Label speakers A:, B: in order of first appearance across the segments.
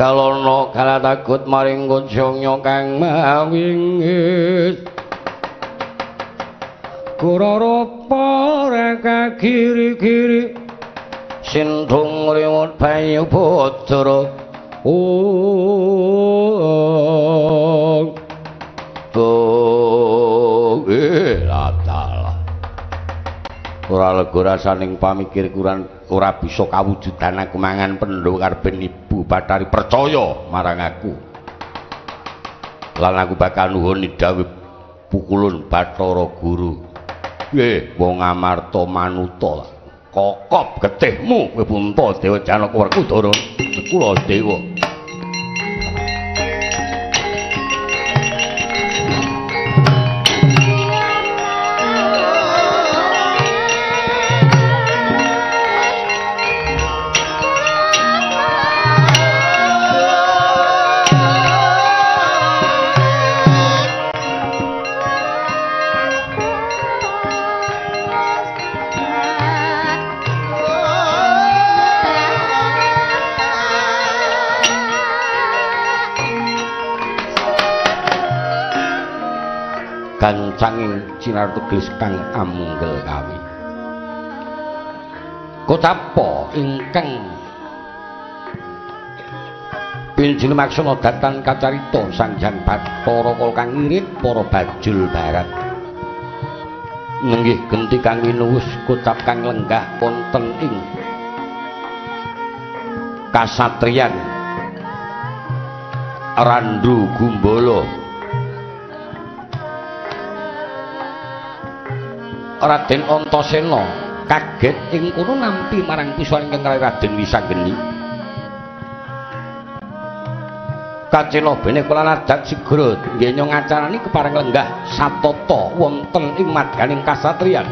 A: Galana galatagut maring kujangnya kang mawingit. Kurara reka kiri-kiri sindung riwut bayu putra. Latal. Ora lega rasaning pamikir kuran ora bisa kawujudan aku mangan pendho karben Ibu Bathari percaya marang aku. Lan aku bakal nuhun dawuh pukulun Bathara Guru. Nggih, wong Amarta manuta. Kokop getihmu kowe Puntadewa Janaka Werkudara Kula Dewa. Gancanging sinar teges kang amunggel kawi. Kotapa ingkang pinjil maksana datan kacarita Sang Hyang Bathara Kala kang ngirit para bajul barat. Nenggih genti kang winuwus kocap kang lenggah wonten ing kasatriyan Randu Gumbala. Raden Antasena kaget ing kono nampi marang pisuwan ingkang Raden Wisanggeni. Kacena bene kula adat sigra nggenya ngacarani kepareng lenggah satata wonten ing madyaning kasatriyan.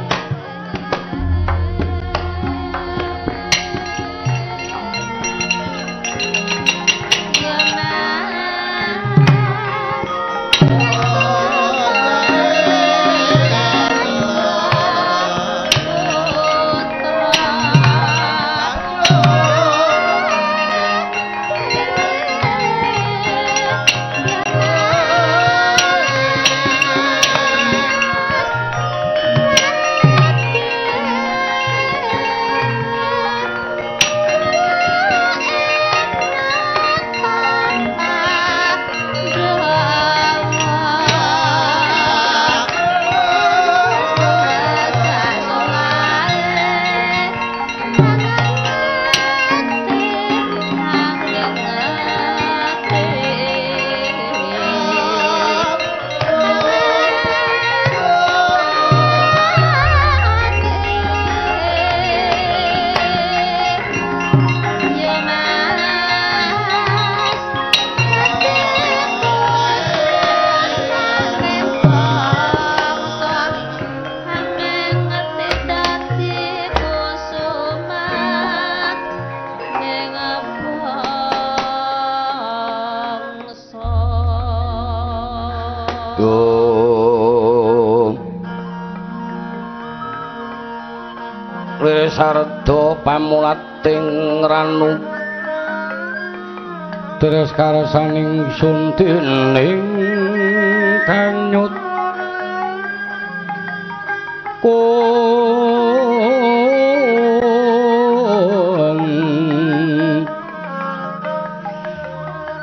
A: Sarda pamulating ranu terus karsaning sun dening kanyut kung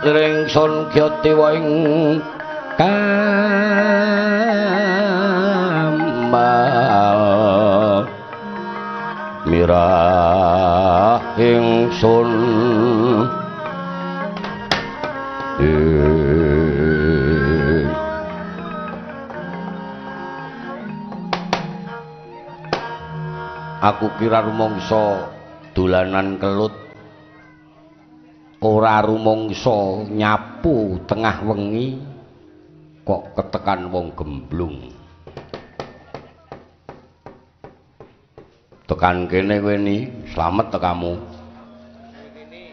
A: ring sun gyatiwa ing kamal mirah ingsun. Aku kira rumangsa dolanan kelut, ora rumangsa nyapu tengah wengi kok ketekan wong gemblung. Tekan kene kowe ni, slamet tekamu.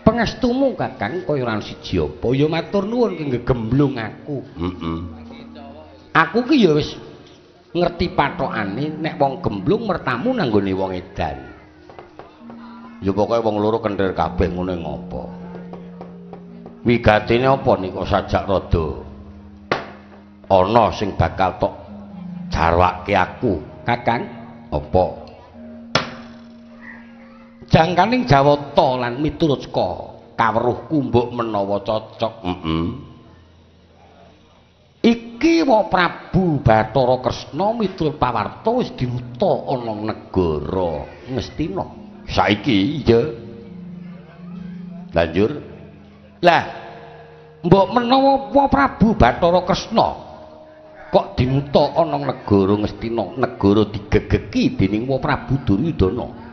A: Pangestumu Kakang kaya ora siji apa ya matur nuwun ki gemblung aku. Heeh. Aku ki ya wis ngerti pathokane nek wong gemblung mertamu nang nggone wong edan. Ya pokoke wong loro kenthir kabeh ngene ngopo. Wigatine apa nika sajak rada ana sing bakal tok jarwake aku, Kakang. Apa? Jangkaning Jawata lan miturut saka kawruhku mbok menawa cocok. Iki wa Prabu Bathara Kresna miturut pawarta wis diuta ana negara Ngastina. Saiki iya. Lanjur. Lah mbok menawa wa Prabu Bathara Kresna kok diuta ana negara Ngastina, negara digegeki dening wa Prabu Duryudana.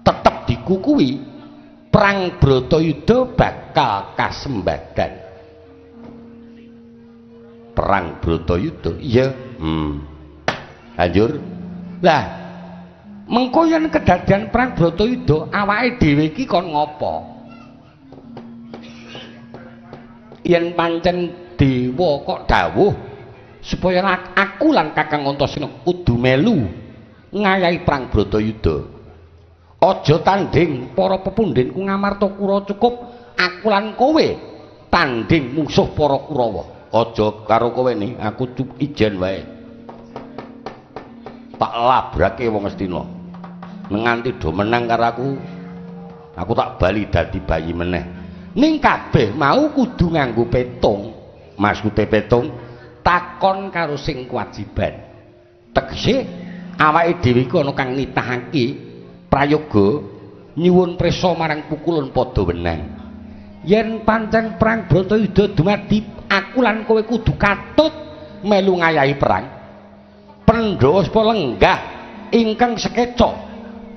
A: Tetep dikukuhi perang Bratayuda bakal kasembadan. Perang Bratayuda iya. Lanjur. Lah mengko yen kedadian perang Bratayuda awake dhewe iki kon ngopo? Yen pancen dewa kok dawuh supaya aku lan Kakang Antasena kudu melu ngayahi perang Bratayuda. Aja tanding para pepundhenku Ngamarta Kura, cukup aku lan kowe tanding musuh para Kurawa. Aja karo kowe nih, aku cukup ijen wae. Tak labrake wong Ngastina. Nganti do menang karo aku, aku tak bali dadi bayi meneh. Ning kabeh mau kudu nganggo petung. Maksude petung takon karo sing kewajiban. Tegese awake dhewe iku ana kang nitahake prayoga nyuwun prisa marang pukulun padha wenang. Yen pancen perang Bratayuda dumadi, aku lan kowe kudu katut melu ngayahi perang. Pandhawa supaya lenggah ingkang sekeca,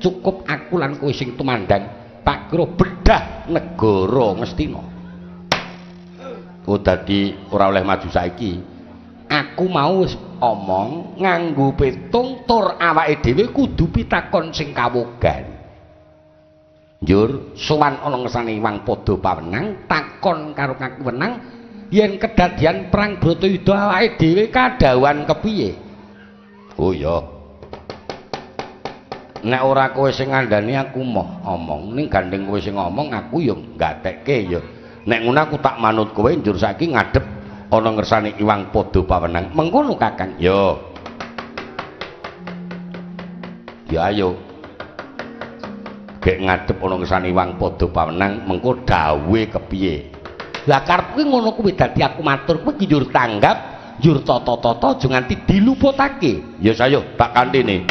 A: cukup aku lan kowe sing tumandang tak kira bedah negara Ngastina. Oh dadi ora oleh maju saiki. Aku mau wis omong nganggo petung tur awake dhewe kudu pitakon sing kawogan. Njur sowan ana ngersane Iwang Padha Pawenang takon karo Kaki Wenang yen kedadian perang Bratayuda awake dhewe kadhawuhan kepiye? Oh iya. Nek ora kowe sing ngandani aku moh omong, ning gandeng kowe sing ngomong aku ya gatekke ya. Nek ngono aku tak manut kowe njur saiki ngadhep ana ngersane Iwang Padha Pawenang. Mengkono Kakang. Yo. Ya ayo. Gek ngadhep ana ngersane Iwang Padha Pawenang, mengko dawuhe kepiye? Lah karepku ngono kuwi dadi aku matur kuwi njur tanggap, njur tata-tata aja nganti diluputake. Ya sayo tak kantine.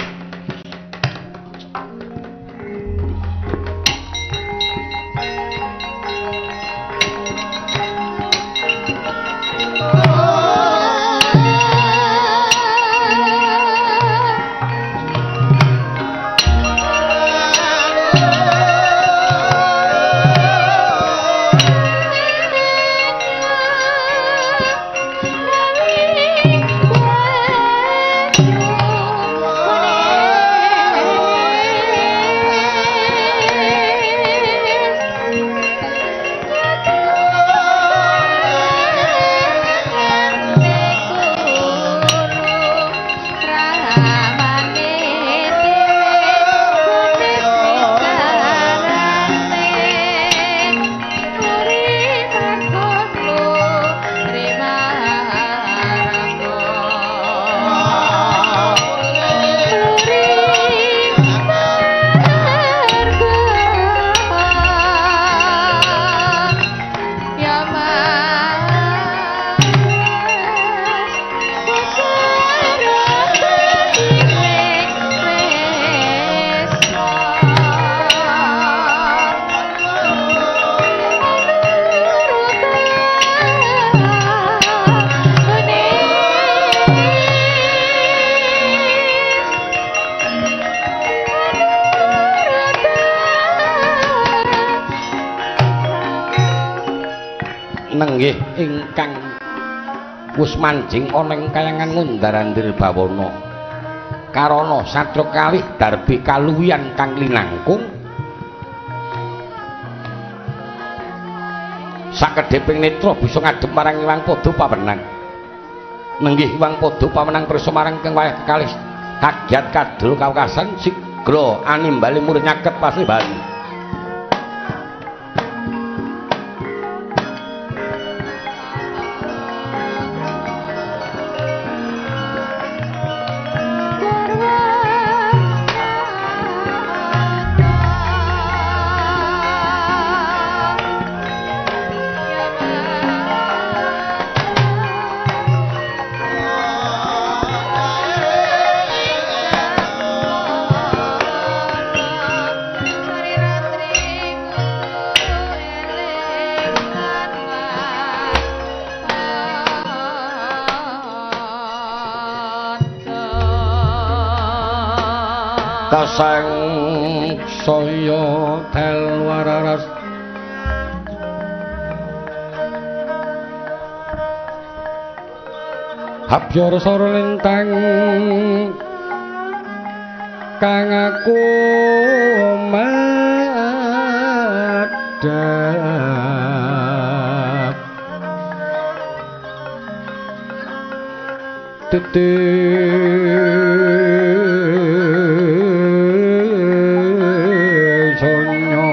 A: Nenggih ingkang wis manjing ana ing kayangan Ngundar-andir Bawana. Karana satra kalih darbi kaluwihan kang linangkung sakedheping netra bisa ngadhep marang Iwang Padha Pawenang. Nenggih Iwang Padha Pawenang prisa marang kang wayah kekalih kagiat kadul kawekasan sigra animbali murih nyaket paseban. Kasang saya telwararas Habyor sora lintang kang aku madhep titi sonyo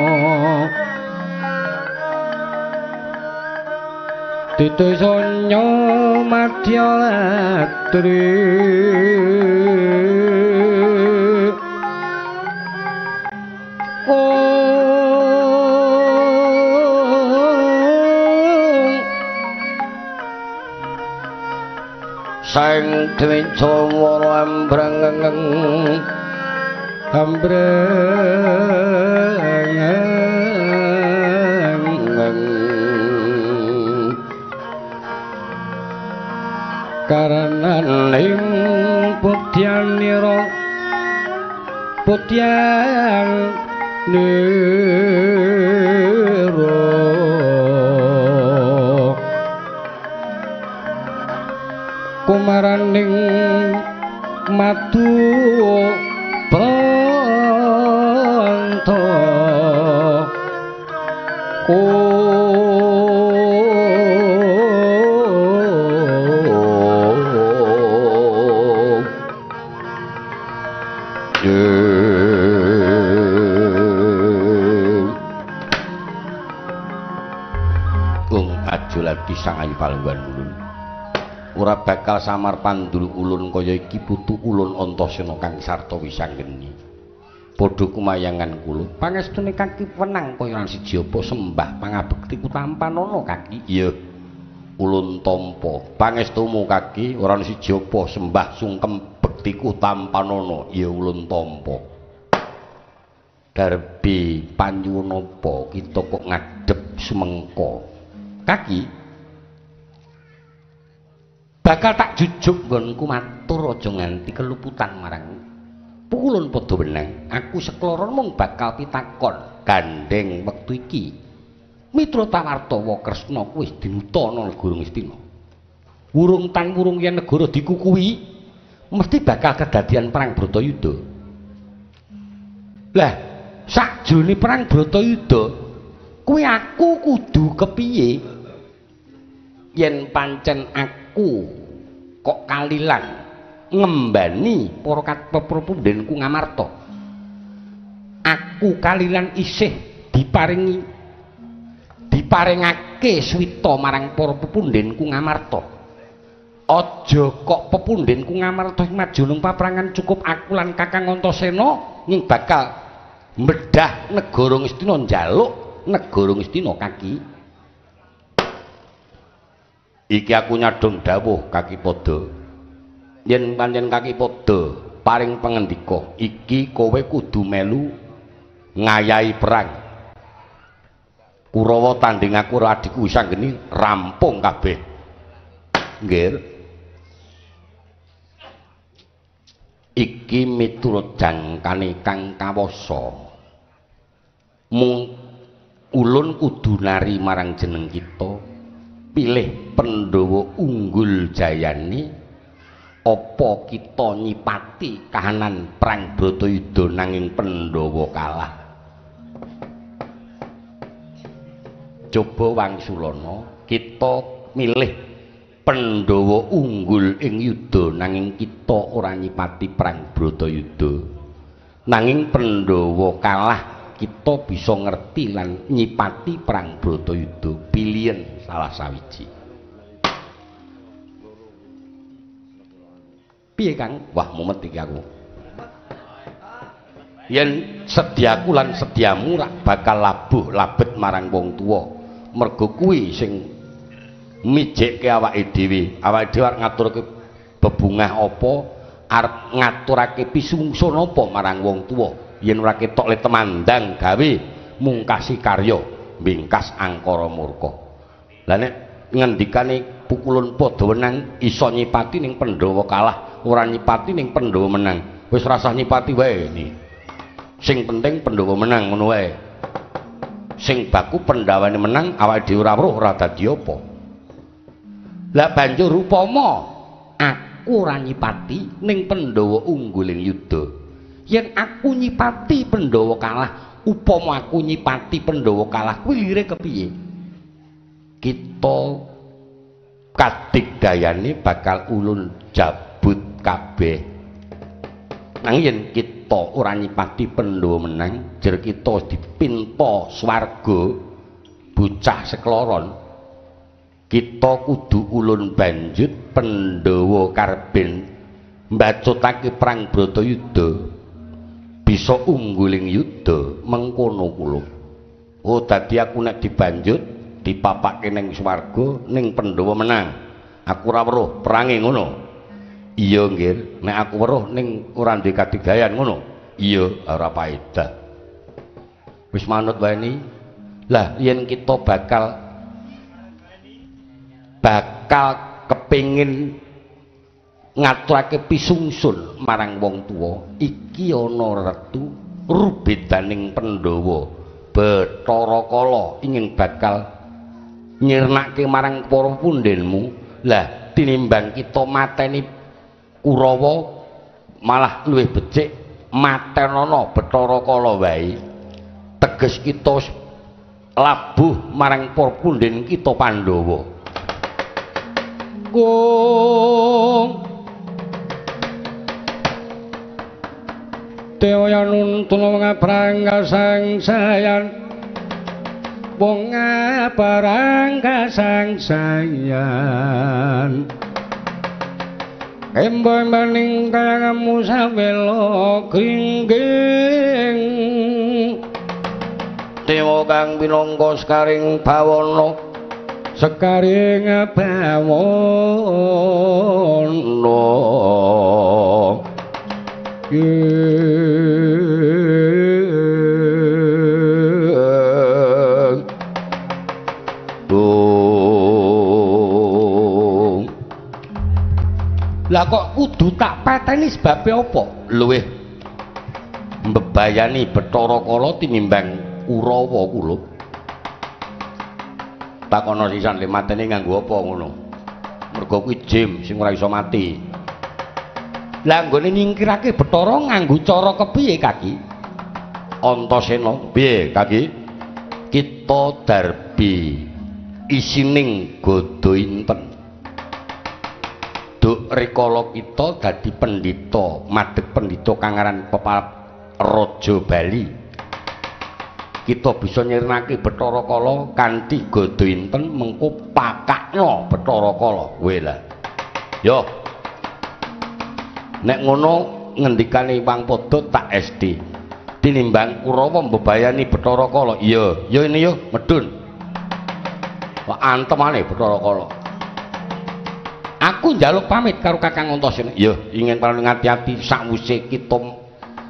A: titi sonyo madya latri Sang Dwijawara ambreng ambreng karenaning putyanira putyanira kumaraning madu pranta Ajuladi sang ayu palungguhan ulun ora bakal samar pandul ulun kaya iki putu ulun Antasena kang sarta wisanggeni padha kumayangan kula pangestune kaki wenang kaya lan siji apa sembah pangabekti kutampanana kaki iya ulun tampa pangestumu kaki ora ana siji apa sembah sungkem bektiku tampanana iya ulun tampa darbi panyuwun apa kita kok ngadhep sumengko kaki bakal tak jujuk nggonku matur aja nganti keluputan marang pukulun padha wenang aku sekloron mung bakal pitakon gandeng wektu iki Mitra Tawartawa Kresna kuwi wis dinutana negara Ngastina wurung tan wurung yen negara dikukuhi mesti bakal kedadian perang Bratayuda. Lah sakjane perang Bratayuda kuwi aku kudu kepiye yen pancen aku kok kalilan ngembani para pepundhenku Ngamarta aku kalilan isih diparingake swita marang para pepundhenku Ngamarta aja kok pepundhenku Ngamarta maju nang paprangan cukup aku lan Kakang Antasena ning bakal medhah negara Ngastina njaluk negara Ngastina kaki iki aku nyadong dawuh kaki padha yen pancen kaki padha paring pangendika iki kowe kudu melu ngayahi perang Kurawa tanding aku karo adikku Wisanggeni rampung kabeh nggih iki miturut jangkane kang kawasa mung ulun kudu nari marang jeneng kita pilih Pandhawa unggul jayane apa kita nyipati kahanan perang Bratayuda nanging Pandhawa kalah coba wangsulana kita milih Pandhawa unggul ing yuda nanging kita ora nyipati perang Bratayuda nanging Pandhawa kalah kita bisa ngerti lan nyipati perang Bratayuda pilihan salah sawiji piye Kang? Wah mumet iki aku yen sediaku lan sediamu rak bakal labuh labet marang wong tuwa mergo kuwi sing mijekke awake dhewe awake dhewe arep ngaturke bebungah apa arep ngaturake pisungsun apa marang wong tuwa yen ora ketok le temandang gawe mungkasi karya bingkas angkara murka. Lah nek ngendikane pukulun padha wenang iso nyipati ning Pandhawa kalah, ora nyipati ning Pandhawa menang. Wis rasah nyipati wae ni. Sing penting Pandhawa menang ngono wae. Sing baku Pandhawane menang, awake dhewe ora weruh ora dadi apa. Lah banjur upama aku ora nyipati ning Pandhawa unggul ing yuda. Yen aku nyipati Pandhawa kalah, upama aku nyipati Pandhawa kalah kuwi lire kepiye? Kita kadigdayane bakal ulun jabut kabeh. Nanging yen kita ora nyipati Pandhawa menang, jer kita dipinta swarga bocah sekloron. Kita kudu ulun banjut Pandhawa karben mbacutake perang Bratayuda bisa ungguling yuda mengkono kula. Oh dadi aku nek dibanjut dipapake ning swarga ning Pandhawa menang, aku ora weruh perange ngono. Iya nggih, nek aku weruh ning ora duwe kadigdayan ngono. Iya, ora paedah. Wis manut wae ni. Lah yen kita bakal kepengin ngaturake pisungsun marang wong tuwa, iki ana retu rubedaning Pandhawa Bathara Kala ingin bakal nyirnake marang para pundhenmu. Lah tinimbang kita mateni Kurawa malah luwih becik matenono Bathara Kala wae. Teges kita labuh marang para pundhen kita Pandhawa.
B: Gong Dewa nuntun wong aprang kasangsayan, wong aparang kasangsayan. Embo-emboning kayangamu sawela gringging.
A: Dewa kang pinangka sekaring bawana,
B: sekaring bawana.
A: Lah kok kudu tak pateni sebabe apa? Luwih mbebayani Bathara Kala tinimbang Kurawa kula. Takono sisan le mateni nganggo apa ngono. Mergo kuwi jim sing ora iso mati. Lah nggone nyingkirake Bathara nganggo cara kepiye kaki? Antasena, piye kaki? Kita darbi isining gada inten. Duk rikala kita dadi pendhita, madhep pendhita kang aran pepalap Raja Bali. Kita bisa nyirnake Bathara Kala kanthi gada inten mengko pakakno Bathara Kala. Kowe lah. Yo. Nek ngono ngendikane Wang Padha tak SD. Tinimbang Kurawa mbebayani Bathara Kala. Iya, yo ini yo medun. Wah antemane Bathara Kala. Aku njaluk pamit karo Kakang Antasena. Iya, ingin paring ati-ati sakwise kita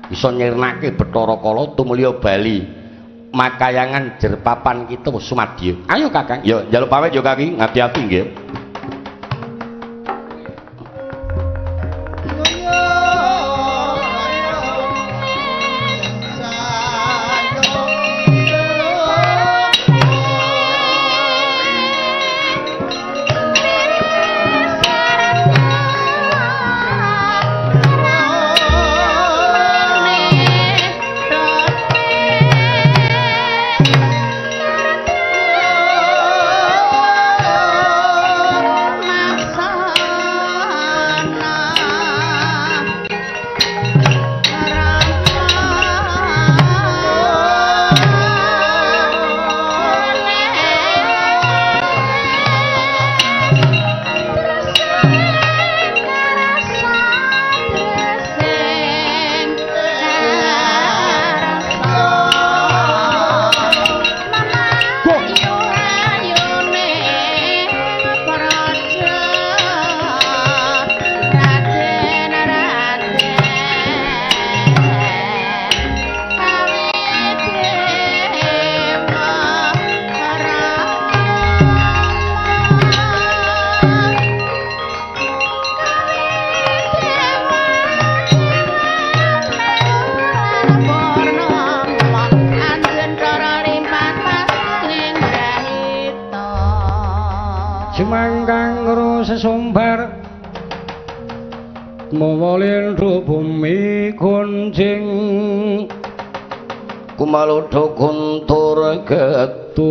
A: bisa nyirnake Bathara Kala tumulya bali. Makayangan jer papan kita sumadya. Ayo Kakang. Yo njaluk pamit yo Kaki, ngati-ati nggih.
B: Oh. kangro sesumbar mawa lindhu bumi gunjing
A: kumaludha guntur getuk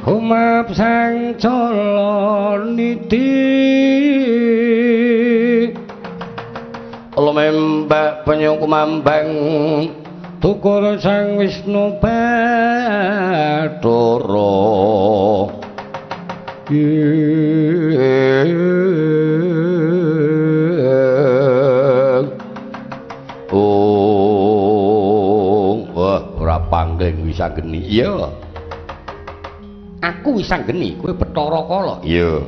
B: humap sang cala niti
A: lumembak penyu kumambang
B: tukur sang Wisnu
A: Bathara. Oh, wah ora panggeng Wisanggeni. Iya. Aku Wisanggeni, kowe Bathara Kala. Iya.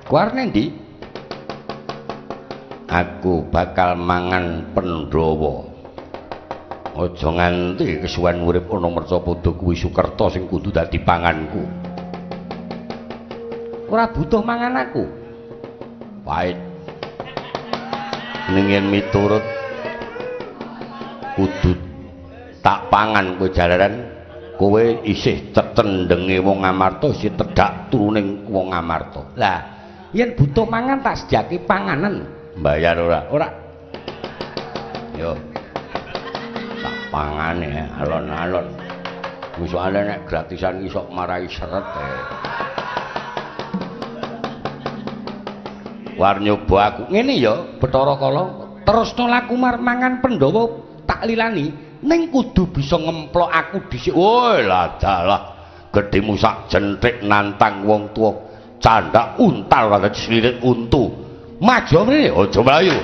A: Kowe arep ngendi? Aku bakal mangan Pandhawa. Aja nganti kesuwen urip ana mercapada kuwi Sukerta sing kudu dadi panganku. Ora butuh mangan aku. Pait. Ning yen miturut kudu tak pangan kowe jalaran kowe isih tetendenge wong Amarta, isih tedhak turuning wong Amarta. Lah, yen butuh mangan tak sejaki panganan. Bayar ora? Ora. Yo. Tak pangane alon-alon. Soale nek gratisan iki sok marai seret. War nyoba aku ngene ya, Bathara Kala. Terusno laku mangan Pandhawa tak lilani ning kudu bisa ngemplok aku dhisik. Woi, lah dalah. Gedhemu sak jenthik nantang wong tuwa. Candhak untal ora slirit untu. Maju mrene, aja mlayu.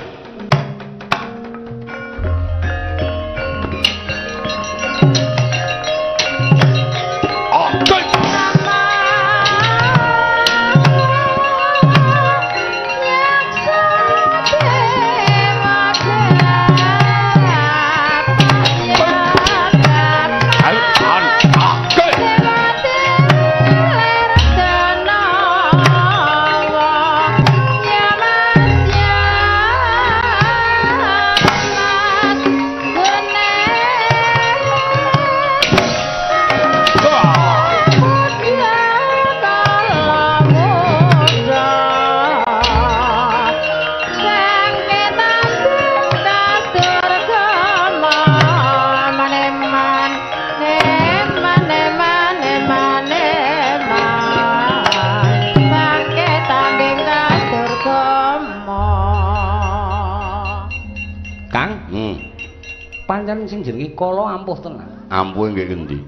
B: Pancen sing jenenge Kala ampuh tenan.
A: Ampuhe nggih ngendi?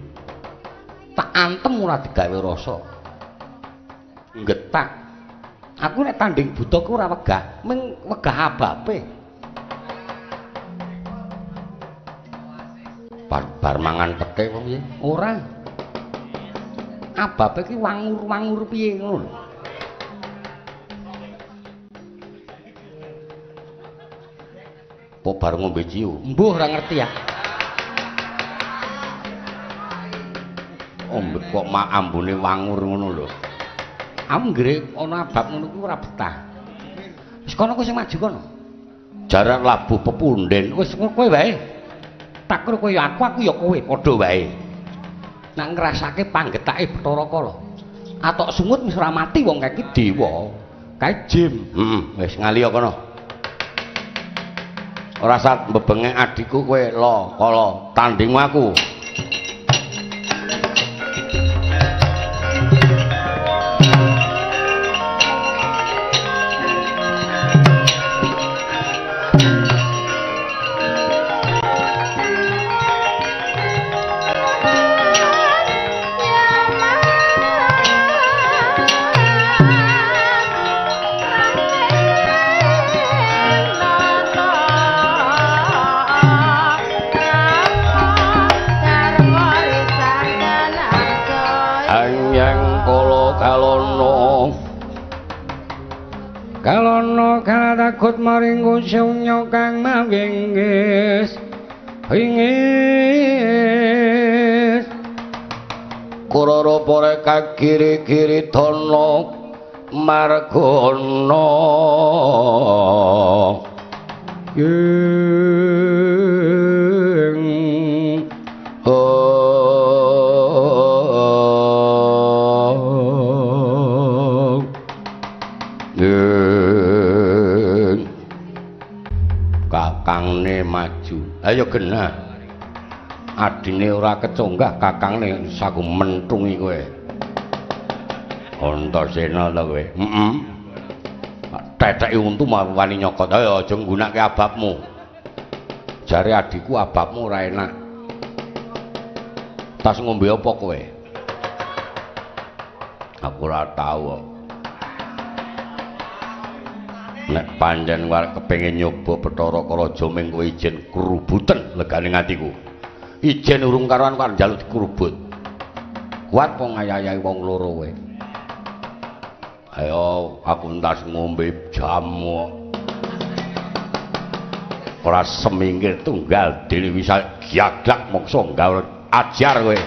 B: Tak antem ora digawe rasa. Nggetak. Aku nek tanding buta ku ora wegah, mung wegah abape.
A: Bar mangan pete apa piye?
B: Ora. Abape ki wangur-wangur piye ngono lho.
A: Apa bar ngombe ciu?
B: Mbuh ora ngerti ya.
A: Ombe kok mak ambune wangur ngono lho.
B: Anggere ana abab ngono kuwi ora betah. Wis kono kowe sing maju kono.
A: Jaran labuh pepunden.
B: Wis kowe wae. Tak kira kowe ya aku, aku ya kowe, padha wae. Nek ngrasake panggetake Bathara Kala. Atok sungut wis ora mati wong kae iki dewa. Kae jim.
A: Heeh, wis ngaliya kono. Ora sat mbebenge adikku kowe lo kala tandingmu aku.
B: Kalono kalatakut maring kusunya kang mawingis wingis
A: Kurara para kagiri-giri dana margana
B: ing. Oh.
A: Kakangne maju. Ayo genah. Adine ora keconggah, kakangne saku mentungi kowe. Antasena ta kowe? Heeh. Teteki untu wani nyokot. Ayo aja nggunake ababmu. Jare adikku ababmu ora enak. Tas ngombe apa kowe? Aku ora tau. Nek pancen arep kepengin nyoba Bathara Kala aja ming kowe ijen krubuten legane atiku. Ijen urung karuan kok njaluk dikrubut. Kuat po ngayahi wong loro kowe. Ayo aku entas ngombe jamu. Ora semingkir tunggal dene bisa giaglak mongso gawe ajar kowe.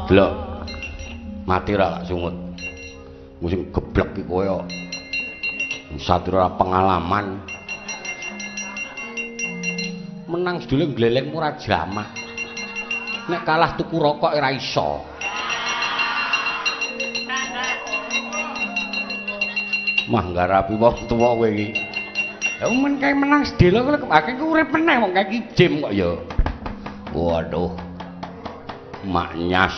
A: Delok. Mati ra lak sungut. Sing geblek iki kowe kok. Satria ora pengalaman. Menang sedulur gleleng ora jamah. Nek kalah tuku rokok ora iso. Mah nggarapi wong tuwa kowe iki. Ya men kae menang sedelo kok akeh urip meneh wong kae iki jim kok ya. Waduh. Mak nyas.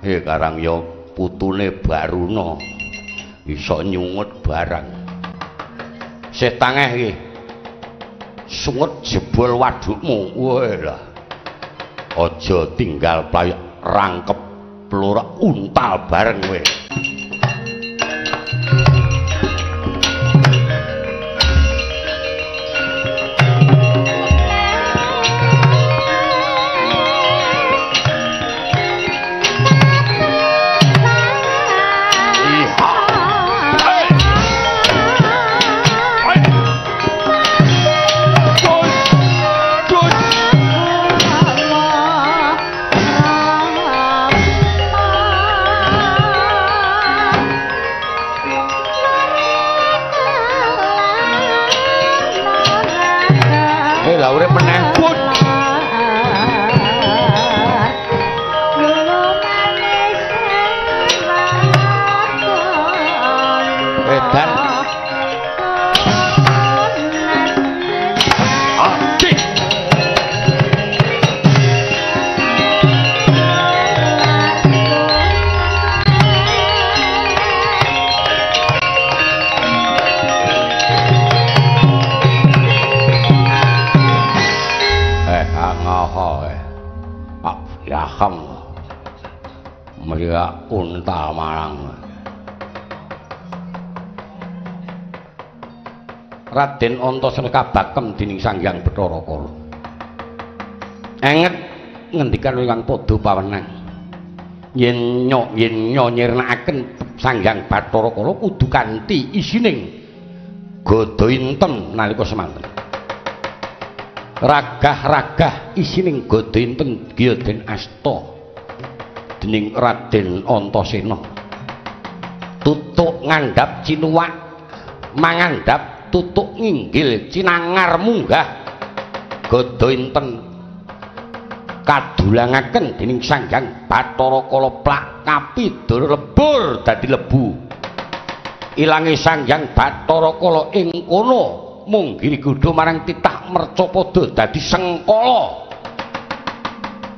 A: Karang ya putune Baruna iso nyungut barang. Sih tangeh iki. Sungut jebol wadukmu. Weh lah. Aja tinggal playak rangkep pelora untal bareng kowe. Untal marang Raden Antasena kabakem dening Sang Hyang Bathara Kala. Enget ngendikan ingkang padha pawenang. Yen nyirnakaken Sang Hyang Bathara Kala kudu kanthi isining gada inten nalika semanten. Ragah-ragah isining gada inten giya den asta dening Raden Antasena. Tutuk ngandhap cinuwak, mangandhap tutuk nginggil cinangar munggah gada inten kadulangaken dening Sang Hyang Bathara Kala plak kapidur lebur dadi lebu. Ilange Sang Hyang Bathara Kala ing kono mung giri godha marang titah mercapada dadi sengkala.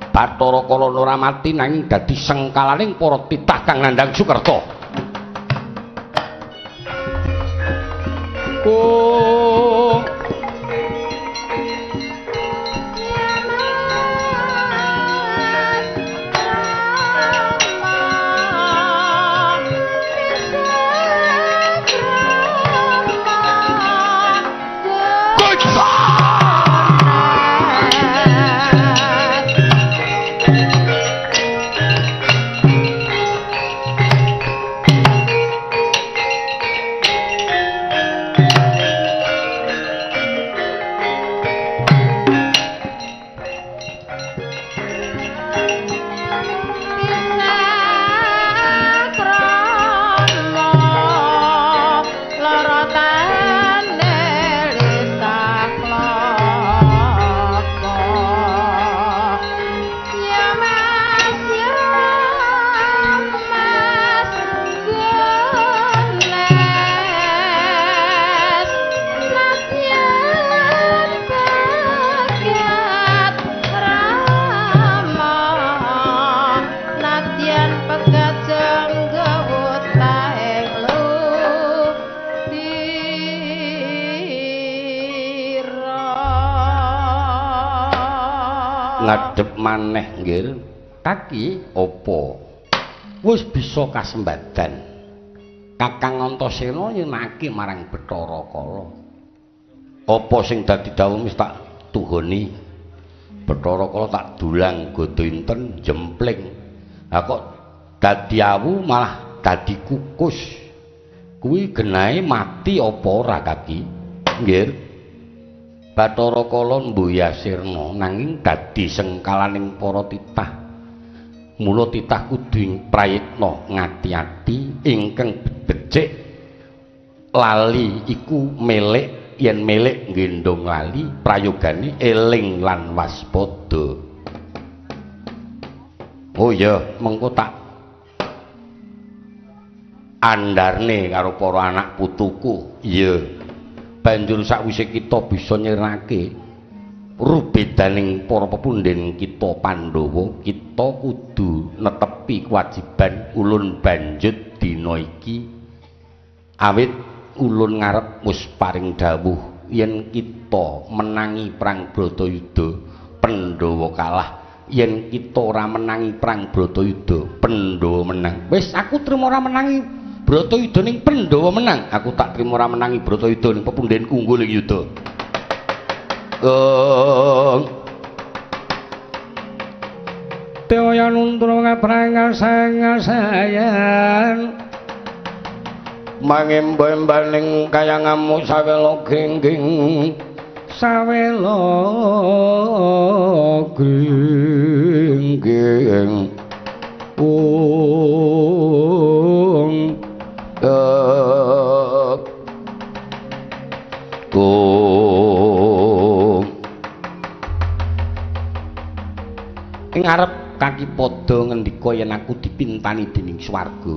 A: Bathara Kala ora mati nanging dadi sengkalaning para titah kang nandhang Sukerta. Oh.
B: Ngadhep maneh nggih. Kaki apa? Wis bisa kasembadan. Kakang Antasena nyenake marang Bathara Kala. Apa sing dadi dawuh wis tak tuhoni. Bathara Kala tak dulang gada inten jempling. Ha kok dadi awu malah dadi kukus. Kuwi genahe mati apa ora kaki? Nggih. Bathara Kala mbuya sirna nanging dadi sengkalaning para titah. Mula titah kudu prayitna ngati-ati ingkang becik lali iku melek yen melek nggendhong lali prayogane eling lan waspada. Oh iya, mengko tak andarne karo para anak putuku. Iya. Banjur sakwise kita bisa nyirnake rubedaning para pepundhen kita Pandhawa, kita kudu netepi kewajiban ulun banjut dina iki. Awit ulun ngarep wis paring dawuh yen kita menangi perang Bratayuda, Pandhawa kalah. Yen kita ora menangi perang Bratayuda, Pandhawa menang. Wis aku trimo ora menangi Bratayuda ning Pandhawa menang. Aku tak trimo ora menangi Bratayuda ning pepundhenku unggul ing yuda. Dewa nuntur kaprangasayan mangembo-embaning kayangamu sawela gringging sawela gringging ung ing arep kaki padha ngendika yen aku dipintani dening swarga.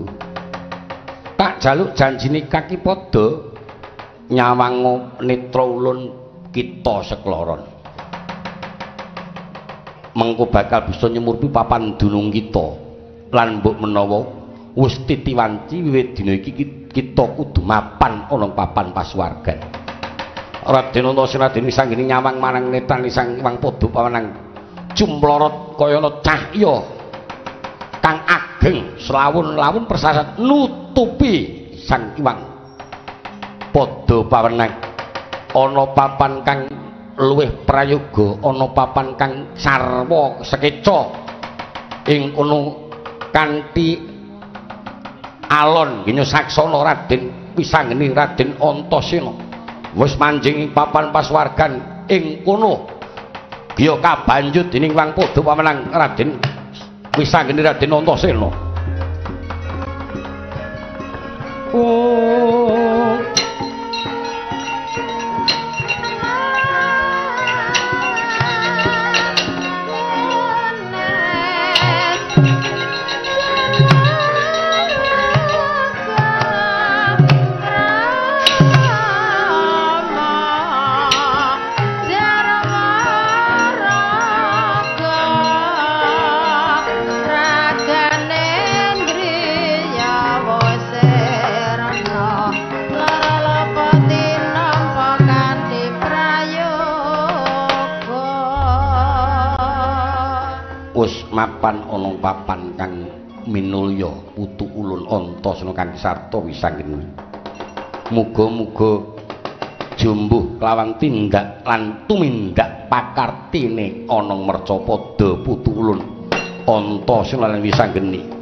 B: Tak jaluk janjine kaki padha nyawang netra ulun kita sekloron. Mengko bakal bisa nyemurpi papan dunung kita. Lan mbok menawa wis titiwanci wiwit dina iki kita kudu mapan ana papan pasuwargan. Raden Antasena dening sanggene nyawang marang netrane Sang Hyang Padha Pawenang jumlorot kaya ana cahya kang ageng selawun-lawun persasat nutupi Sang Hyang Padha Pawenang. Ana papan kang luwih prayoga, ana papan kang sarwa sekeca ing kono kanthi alon ginya saksana Raden Wisanggeni Raden Antasena wis manjing ing papan pasuwargan ing kono giya kabanjut dening Hyang Padha Pawenang Raden Wisanggeni Raden Antasena. Oh mapan ana papan kang minulya putu ulun Antasena kang sarta Wisanggeni. Muga-muga jumbuh kelawan tindak lan tumindak pakartine ana mercapada putu ulun Antasena lan Wisanggeni.